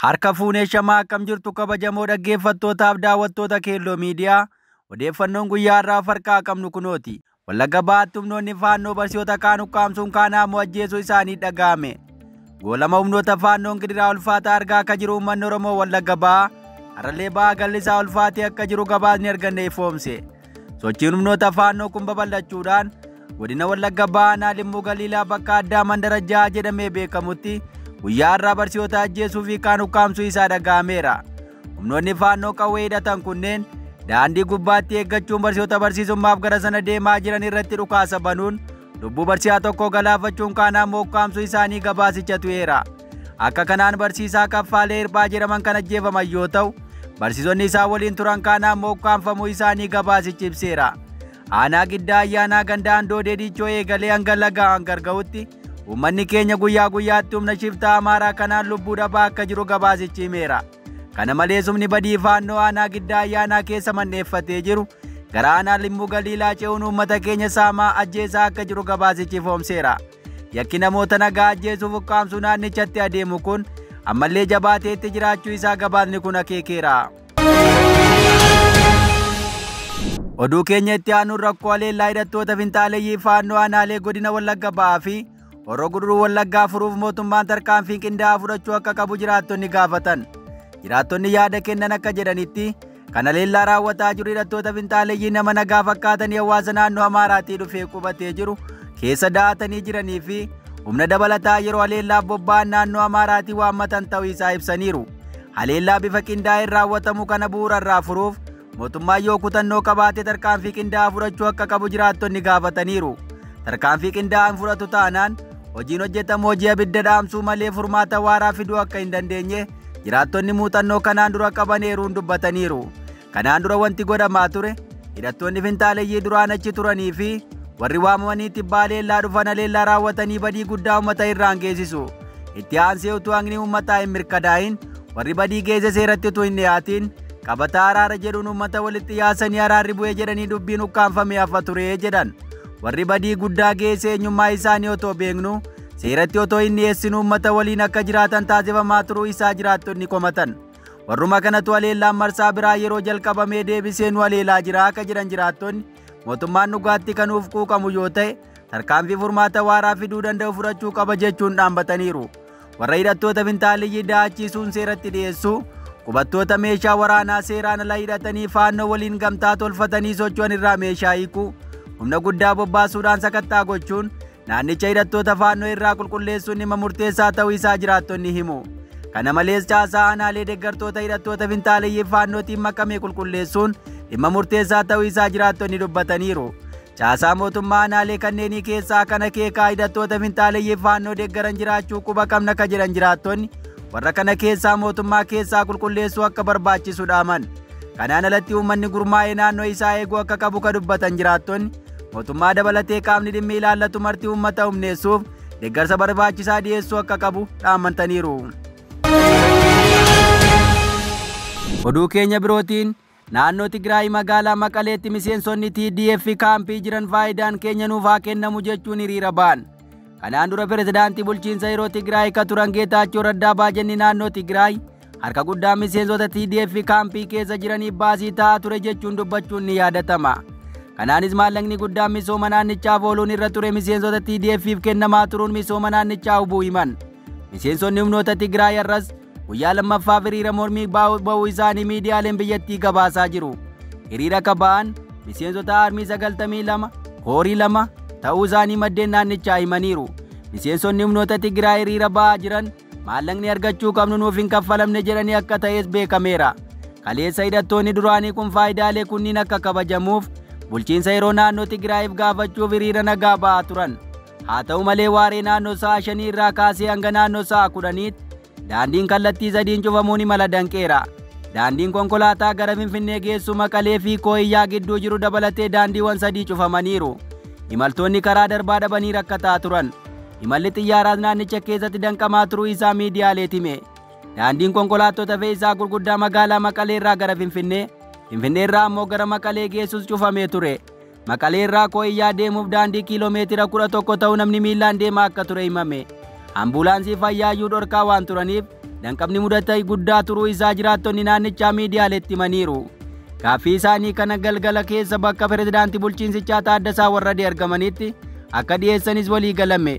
Harka fuunee shamaa akkam jirtu kabajamoo dhaggeeffattootaaf daawwattoota Keelloo Miidiyaa odeeffannoon guyyaa har'aa farqaa qabnu kunooti. Wallagga Bahaatti humnoonni faannoo barsiisota kaan ukkaamsuun kaan ammoo ajjeesuu isaanii dhaga'ame. Goolama humnoota faannoon gidiraa ulfaataa argaa akka jiru uummanni Oromoo Wallagga Bahaa har'allee bahaa galli isaa ulfaatee akka jiru gabaasni arganne ifoomse. Sochiin humnoota faannoo kun babal'achuudhaan godina Wallagga Bahaa aanaa Limmuu Galiilaa bakka addaa Mandara Jaha jedhamee beekamutti guyyaa har'aa barsiisota ajjeesuu fi kaan ukkaamsuu isaa dhaga'ameera. Humnoonni faannoo qawwee hidhatan kunneen daandii gubbaatti eeggachuun barsiisota barsiisummaaf gara sana deemaa jiran irratti dhukaasa banuun lubbuu barsiisaa tokko galaafachuun kaan ammoo ukkaamsuu isaanii gabaasicha tu'eera. Akka kanaan barsiisaa Kaffaalee Hirphaa jedhaman kan ajjeefaman yoo ta'u, barsiisonni isaa waliin turan kaan ammoo ukkaamfamuu isaanii gabaasichi ibseera. Aanaa Giddaa Ayyaanaa ganda Andoodee Diichoo eegalee hanga Laga Hangar ga'utti uummanni keenya guyyaa guyyaatti humna shiftaa Amaaraa kanaan lubbuu dhabaa akka jiru gabaasichi himeera. Kana malees humni badii faannoo aanaa Giddaa Ayyaanaa keessa manneeffatee jiru gara aanaa Limmuu Galiilaa ce'uun uummata keenya saamaa ajjeesaa akka jiru gabaasichi ifoomseera. Yakki namoota nagaa ajjeesuuf ukkaamsuu naannichatti adeemu kun ammallee jabaateetti jiraachuu isaa gabaasni kun akeekeera. Oduu keenya itti aanuun rakkoo haleellaa hidhattoota finxaaleeyyii faannoo aanaalee godina Wallagga Bahaa fi Horroo Guduruu Wallaggaa furuuf mootummaan tarkaanfii qindaa'aa fudhachuu akka qabu jiraattonni gaafatan. Jiraattonni yaada kennan akka jedhanitti kan haleellaa raawwataa jiru hidhattoota finxaaleeyyii nama nagaa fakkaatanii hawaasa naannoo Amaaraatii dhufee qubatee jiru keessa da'atanii jiranii fi humna dabalataa yeroo haleellaaf bobba'an naannoo Amaaraatii waammatan ta'uu isaa ibsaniiru. Haleellaa bifa qindaa'een raawwatamu kana bu'uura irraa furuuf mootummaan yoo kutannoo qabaate tarkaanfii qindaa'aa fudhachuu akka qabu jiraattonni gaafataniiru. Tarkaanfii qindaa'aan fudhatu taanaan hojiin hojjetamu hojii abidda dhaamsuu malee furmaata waaraa fiduu akka hin dandeenye jiraattonni muuxannoo kanaan dura qaban eeruun dubbataniiru. Kanaan dura wanti godhamaa ture hidhattoonni finxaaleeyyii duraan achi turanii fi warri waamamanii tibbaa haleellaa dhufan haleellaa raawwatanii badii guddaa uummata irraan geessisu. Itti aansee utuu haqni uummataa hin mirkanaa'in warri badii geesse seeratti utuu hin dhiyaatin qabataa araara jedhuun uummata walitti yaasanii araarri bu'ee jedhanii dubbiin ukkaanfamee hafa ture jedhan. Warri badii guddaa geesse eenyummaa isaanii otoo beeknu seeratti otoo hin dhiyeessinu uummata waliin akka jiraatan taasifamaa turuu isaa jiraattonni komatan. Warruma kanatu haleellaan marsaa biraa yeroo jalqabamee deebisee nu haleelaa jira akka jedhan jiraattonni mootummaan dhugaatti kanuuf quuqamu yoo ta'e tarkaanfii furmaata waaraa fiduu danda'u fudhachuu qaba jechuun dhaambataniiru. Warra hidhattoota finxaaleeyyii da'achiisuun seeratti dhiyeessuu, qubattoota meeshaa waraanaa seeraan ala hidhatanii faannoo waliin gamtaa tolfatanii socho'an irraa meeshaa hiikuu, humna guddaa bobbaasuudhaan sakattaa gochuun naannicha hidhattoota faannoo irraa qulqulleessuun dhimma murteessaa ta'uu isaa jiraattonni himu. Kana malees caasaa aanaalee deeggartoota hidhattoota finxaaleeyyii faannootiin makamee qulqulleessuun dhimma murteessaa ta'uu isaa jiraattonni dubbataniiru. Caasaa mootummaa aanaalee kanneenii keessaa kana keekaa hidhattoota finxaaleeyyii faannoo deeggaran jiraachuu quba qabna ka jedhan jiraattonni warra kana keessaa mootummaa keessaa qulqulleessuu akka barbaachisu dhaaman. Kanaan alatti uummanni gurmaa'ee naannoo isaa eeguu akka qabu ka dubbatan jiraattonni mootummaa dabalatee qaamni dhimmi ilaallatu marti uummata humneessuuf deeggarsa barbaachisaa dhiyeessuu akka qabu dhaamantaniiru. Oduu keenya birootiin naannoo Tigraay magaalaa Maqaleetti miseensonni TDF kaampii jiran faayidaan keenya nuuf haa kennamu jechuun hiriira ba'an. Kanaan dura pirezidaantii bulchiinsa yeroo Tigraay ka turan Geetaachoo Raddaa baajenni naannoo Tigraay harka guddaa miseensota TDF kaampii keessa jiraniif baasii ta'aa ture jechuun dubbachuun ni yaadatama. Kanaanis maallaqni guddaan misooma naannichaaf ooluun irra ture miseensota TDF'if kennamaa turuun misooma naannichaa hubuu himan. Miseensonni humnoota Tigraay har'as guyyaa lammaffaaf hiriira mormii ba'uu isaanii miidiyaaleen biyyattii gabaasaa jiru. Hiriira ka ba'an miseensota aarmii 92 koorii 2 ta'uu isaanii maddeen naannichaa himaniiru. Miseensonni humnoota Tigraay hiriira ba'aa jiran maallaqni argachuu qabnu nuuf hin kaffalamne jedhanii akka ta'es beekameera. Kaleessa hidhattoonni duraanii kun faayidaalee kunniin akka kabajamuuf bulchiinsa yeroo naannoo Tigraayiif gaafachuuf hiriira nagaa ba'aa turan. Haa ta'u malee waaree naannoo sa'a 5 irraa kaasee hanga naannoo sa'a 10tti daandiin kallattii sadiin cufamuun imala danqeera. Daandiin konkolaataa gara Finfinnee geessu Maqalee fi Kooyyaa gidduu jiru dabalatee daandiiwwan sadii cufamaniiru. Imaltoonni karaa darbaa dhabanii rakkataa turan. Imalli xiyyaaraas naannicha keessatti danqamaa turuu isaa miidiyaaleet hime. Daandiin konkolaattota fe'iisaa gurguddaa magaalaa Maqalee irraa gara Finfinnee, Finfinnee irraa ammoo gara Maqalee geessus cufamee ture. Maqalee irraa Kooyyaa deemuuf daandii kiiloomeetira 11 ta'u namni miillaan deemaa akka ture himame. Ambulaansii fayyaayyuu dhorkaa waan turaniif danqamni mudate guddaa turuu isaa jiraattonni naannichaa miidiyaaleetti himaniiru. Gaaffii isaanii kana galgala keessa bakka pirezidaantii bulchiinsichaa Taaddasaa Warradee argamanitti akka dhiyeessanis walii galame.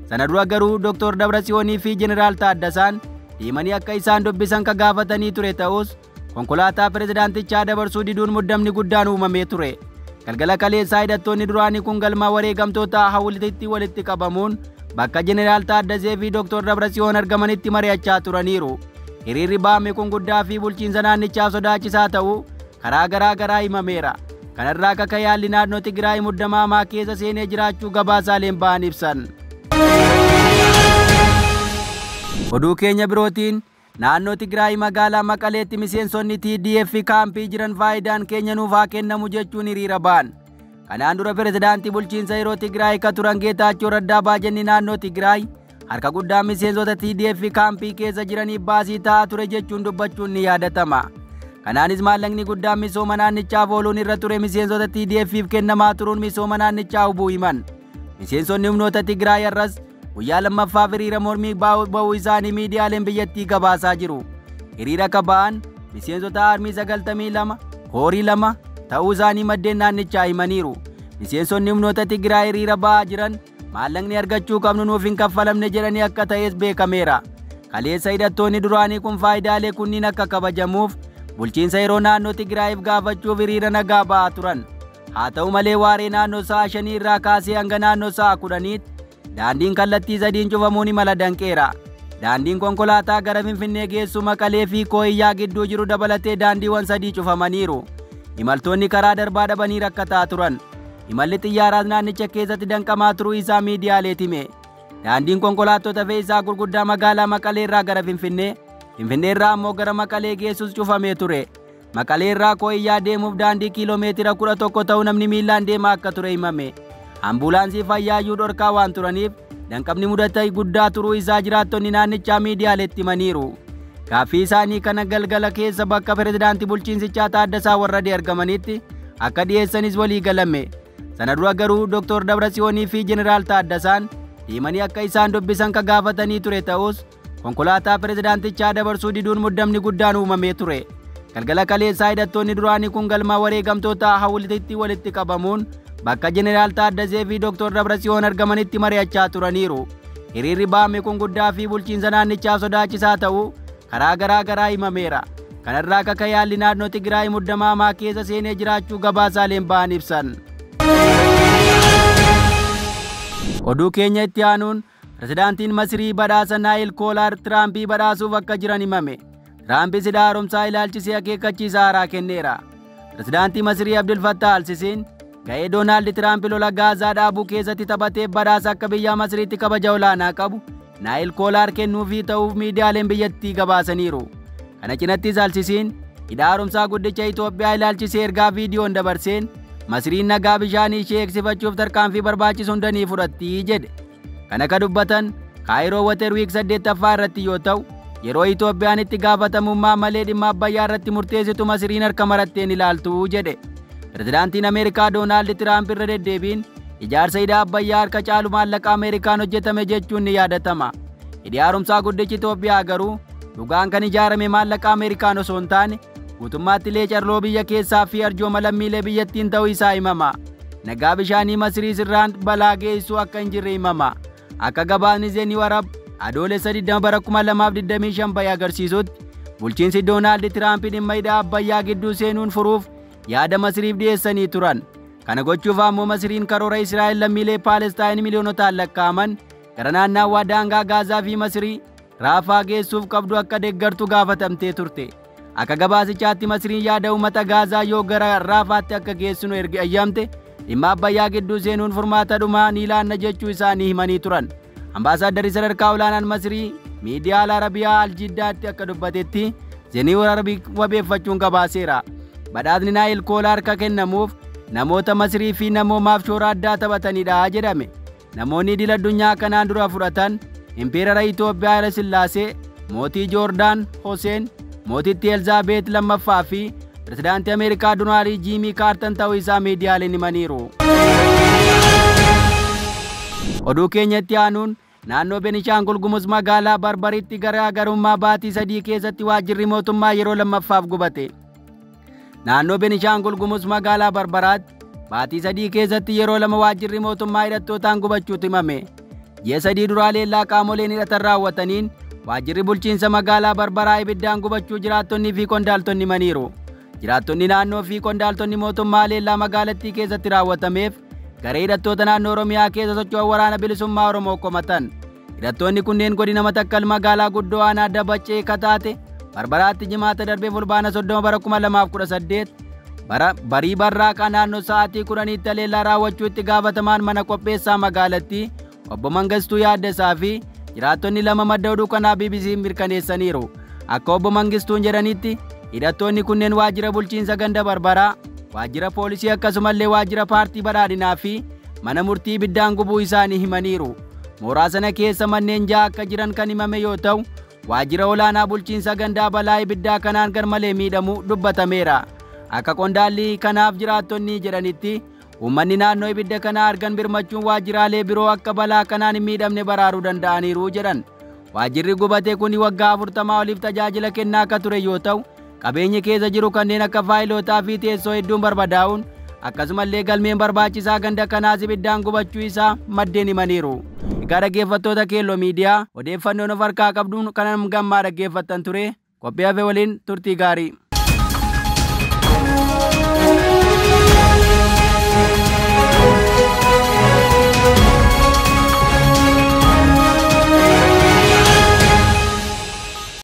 Sana dura garuu Dr. Dabratsiyoonii fi Jeneraal Taaddasaan deemanii akka isaan dubbisan ka gaafatanii ture ta'us konkolaataa pirezidaantichaa dabarsuu diduun muddamni guddaan uumamee ture. Galgala kaleessaa hidhattoonni duraanii kun galma wareegamtoota hawwiltitti walitti qabamuun bakka Jeneraal Taaddasee fi Dr. Dabratsiyoon argamanitti mari'achaa turaniiru. Hiriirri ba'ame kun guddaa fi bulchiinsa naannichaa sodaachisaa ta'uu karaa garaa garaa himameera. Kanarraa akka yaalli naannoo Tigraay muddamaa hamaa keessa seenee jiraachuu gabaasaaleen ba'an ibsan. Oduu keenya birootiin naannoo Tigraay magaalaa Maqaleetti miseensonni TDF kaampii jiran faayidaan keenya nuuf haa kennamu jechuun hiriira ba'an. Kanaan dura pirezidaantii bulchiinsa yeroo Tigraay ka turan Geetaachoo Raddaa baajenni naannoo Tigraay harka guddaa miseensota TDF kaampii keessa jiraniif baasii ta'aa ture jechuun dubbachuun ni yaadatama. Kanaanis maallaqni guddaan misooma naannichaaf ooluun irra ture miseensota TDF'if kennamaa turuun misooma naannichaa hubuu himan. Miseensonni humnoota Tigraay har'as guyyaa lammaffaaf hiriira mormii ba'uu isaanii miidiyaaleen biyyattii gabaasaa jiru. Hiriira ka ba'an miseensota aarmii 92 koorii 2 ta'uu isaanii maddeen naannichaa himaniiru. Miseensonni humnoota Tigraay hiriira ba'aa jiran maallaqni argachuu qabnu nuuf hin kaffalamne jedhanii akka ta'es beekameera. Kaleessa hidhattoonni duraanii kun faayidaalee kunniin akka kabajamuuf bulchiinsa yeroo naannoo Tigraayiif gaafachuuf hiriira nagaa ba'aa turan. Haa ta'u malee waaree naannoo sa'a 5 irraa kaasee hanga naannoo sa'a 10tti daandiin kallattii sadiin cufamuun imala danqeera. Daandiin konkolaataa gara Finfinnee geessu Maqalee fi Kooyyaa gidduu jiru dabalatee daandiiwwan sadii cufamaniiru. Imaltoonni karaa darbaa dhabanii rakkataa turan. Imalli xiyyaaraas naannicha keessatti danqamaa turuu isaa miidiyaaleetti hime. Daandiin konkolaattota fe'iisaa gurguddaa magaalaa Maqalee irraa gara Finfinnee, Finfinnee irraa ammoo gara Maqalee geessus cufamee ture. Maqalee irraa Kooyyaa deemuuf daandii kiiloomeetira 11 ta'u namni miillaan deemaa akka ture himame. Ambulaansii fayyaayyuu dhorkaa waan turaniif danqamni mudate guddaa turuu isaa jiraattonni naannichaa miidiyaaleetti himaniiru. Gaaffii isaanii kana galgala keessa bakka pirezidaantii bulchiinsichaa Taaddasaa Warradee argamanitti akka dhiyeessanis walii galame. Sana dura garuu Dr. Dabratsiyoonii fi Jeneraal Taaddasaan deemanii akka isaan dubbisan ka gaafatanii ture ta'us konkolaataa pirezidaantichaa dabarsuu diduun muddamni guddaan uumamee ture. Galgala kaleessaa hidhattoonni duraanii kun galma wareegamtoota hawwiltitti walitti qabamuun bakka Jeneraal Taaddasee fi Dr. Dabratsiyoon argamanitti mari'achaa turaniiru. Hiriirri ba'ame kun guddaa fi bulchiinsa naannichaa sodaachisaa ta'uu karaa garaa garaa himameera. Kanarraa akka yaalli naannoo Tigraay muddamaa hamaa keessa seenee jiraachuu gabaasaaleen ba'an ibsan. Oduu keenya itti aanuun pirezidaantiin Masirii badhaasa Naayil Koolaar Tiraampii badhaasuuf akka jiran himame. Tiraampis hidha haaromsaa ilaalchisee akeekkachiisa haaraa kenneera. Pirezidaantii Masirii Abdul Fattah Al-Sisiin ga'ee Doonaald Tiraamp lola Gaazaa dhaabuu keessatti taphatee badhaasa akka biyya Masiriitti kabaja olaanaa qabu Naayil Koolaar kennuufii ta'uuf miidiyaaleen biyyattii gabaasaniiru. Kana cinattis Al-Sisiin hidha haaromsaa guddicha Itoophiyaa ilaalchisee ergaa viidiyoon dabarseen Masiriin nagaa bishaanii ishee eegsifachuuf tarkaanfii barbaachisu hunda ni fudhatti jedhe. Kana ka dubbatan Kaayiroo Water Week 8ffaa irratti yoo ta'u yeroo Itoophiyaan itti gaafatamummaa malee dhimma Abbayyaa irratti murteessitu Masiriin harka maratteen ilaaltu jedhe. Pirezidaantiin Ameerikaa Doonaald Tiraamp irra deddeebiin ijaarsa hidha Abbayyaa harka caalu maallaqa Ameerikaan hojjetame jechuun ni yaadatama. Hidhi haaromsaa guddichi Itoophiyaa garuu dhugaan kan ijaarame maallaqa Ameerikaan osoo hin taane guutummaatti leecarloo biyya keessaa fi arjooma lammiilee biyyattiin ta'uu isaa himama. Nagaa bishaanii Masirii sirraan balaa geessuu akka hin jirre himama. Akka gabaasni Zeenii Warab adoolessa 20 bara 2025 bahe agarsiisutti bulchiinsi Doonaald Tiraamp dhimma hidha Abbayyaa gidduu seenuun furuuf yaada Masiriif dhiyeessanii turan. Kana gochuuf ammoo Masiriin karoora Israa'el lammiilee Paalestaayin miliyoonotaan lakkaa'aman gara naannawaa daangaa Gaazaa fi Masirii Raafaa geessuuf qabdu akka deeggartu gaafatamtee turte. Akka gabaasichaatti Masiriin yaada uummata Gaazaa yoo gara Raafaatti akka geessinu erga eeyyamte dhimma Abbayyaa gidduu seenuun furmaata dhumaa ni laanna jechuu isaanii himanii turan. Ambaasaaddarri sadarkaa olaanaan Masirii miidiyaa Al Arabiyaa Aljiddaatti akka dubbatetti Zeenii Arabii wabeeffachuun gabaaseera. Badhaasni Naayil Koolaar akka kennamuuf namoota Masirii fi namoomaaf shoora addaa taphatanidha jedhame. Namoonni idil addunyaa kanaan dura fudhatan Impeerara Itoophiyaa Haayile Sillaasee, mootii Joordaan Hoseen, mootittii Elzaabeet lammaffaa fi pirezidaantii Ameerikaa duraanii Jiimii Kaartan ta'uu isaa miidiyaaleen himaniiru. Oduu keenya itti aanuun Naannoo Benishaangul Gumuz magaalaa Barbaritti garaagarummaa baatii 3 keessatti waajjirri mootummaa yeroo lammaffaaf gubate. Naannoo Benishaangul Gumuz magaalaa Barbaraatti baatii 3 keessatti yeroo lama waajjirri mootummaa hidhattootaan gubachuutu himame. Ji'a 3 duraa leellaa qaamoleen hidhatan raawwataniin waajjirri bulchiinsa magaalaa Barbaraa ibiddaan gubachuu jiraattonnii fi qondaaltonni himaniiru. Jiraattonni naannoo fi qondaaltonni mootummaa leellaa magaalattii keessatti raawwatameef garee hidhattoota naannoo Oromiyaa keessa socho'an Waraana Bilisummaa Oromoo komatan. Hidhattoonni kunneen godina Matakkal magaalaa guddoo aanaa Dabacee Kataate Barbaraatti jimaata darbee fulbaana 30 bara 2018 bara barii barraaqaa naannoo sa'aatii 10tti haleellaa raawwachuu itti gaafatamaan mana qopheessaa magaalattii obbo Mangistuu Yaaddasaa fi jiraattonni lama madda oduu kanaa BBC mirkaneessaniiru. Akka obbo Mangistuun jedhanitti hidhattoonni kunneen waajjira bulchiinsa ganda Barbaraa, waajjira poolisii akkasumallee waajjira paartii badhaadhinaa fi mana murtii ibiddaan gubuu isaanii himaniiru. Mooraa sana keessa manneen 6 akka jiran kan himame yoo ta'u, waajjira olaanaa bulchiinsa gandaa balaa ibiddaa kanaan garmalee miidhamu dubbatameera. Akka qondaalli kanaaf jiraattonni jedhanitti uummanni naannoo ibidda kana argan birmachuun waajjiraalee biroo akka balaa kanaan hin miidhamne baraaruu danda'aniiru jedhan. Waajjirri gubate kun waggaa 40 oliif tajaajila kennaa akka ture yoo ta'u, qabeenyi keessa jiru kanneen akka faayilootaa fi teessoo hedduun barbadaa'uun akkasumallee galmeen barbaachisaa ganda kanaas ibiddaan gubachuu isaa maddeen himaniiru. Egaa dhaggeeffattoota Keelloo Miidiyaa, odeeffannoon of harkaa qabduun kanan gammaa dhaggeeffattan ture. Qophii hafe waliin turtii gaarii.